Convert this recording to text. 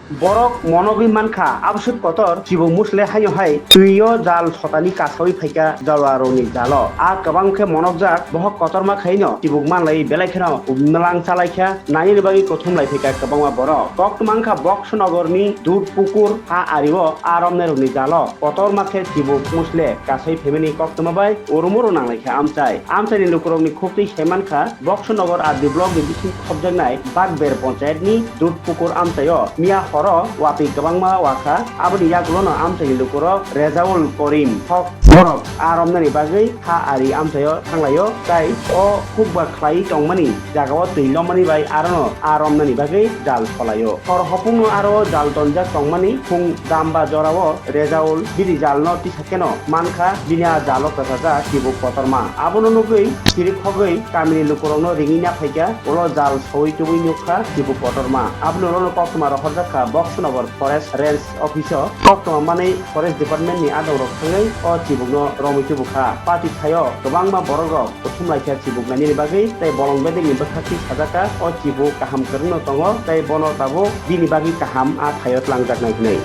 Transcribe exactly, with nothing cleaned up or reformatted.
Borok monogwi mankha, aboswk kotor chibuk musle haino hai twio jal sotani kasawi phaikha jawlarokni jalo. A kwbang khe monokjak, bohok kotorma khaino chibuk manlai belai kheno mwlang chalaikha, nainani bagwi kuthum lai phaikha kwbangma borok. Koktwma wngkha Boksonogorni Dudpukur ha ario a romnairokni jalo. Kotorma khe chibuk musle kasai phaimani koktwma bai urumuru nanglaikha amchai. Amchaini lukurokni khuktwi sai mankha, Boksonogor R D block ni bising khopjaknai Bakber ponchayat ni Dudpukur amchaio miya horo watwi kwbangma wakha, aboni yagulono amchaini lukurok Rezaul Korim hok borok a romnani bagwi ha ari amchaio thanglaio, tai o hukba khlai tongmani jagao twi lomani bai arono a romnani bagwi jal solaio. Hor hopungno aro jal tonjak tongmani phung damba jorao Rezaul bini jalno tisa kheno mankha, bini a jalo kwchajak chibuk kotorma. Abono nugwi sirik hogwi kamini lukurokno ringwi naphaikha, ulo jal soi tubui nukha chibuk kotorma. Abono ulono koktwma rohorjak kha Boksonogor Forest Range Office o. Koktwma manwi Forest Department ni adongrok thangwi o chibukno romwi tubukha. Pati thaio kwbangma borokrok kuthum laikha chibuk nainani bagwi, tei bolong bedekni bwkhakni sajaka o chibuk kaham kwrwngno tongo, tei bono tabuk bini bagwi kaham a thaio tlangjaknai hwnwi.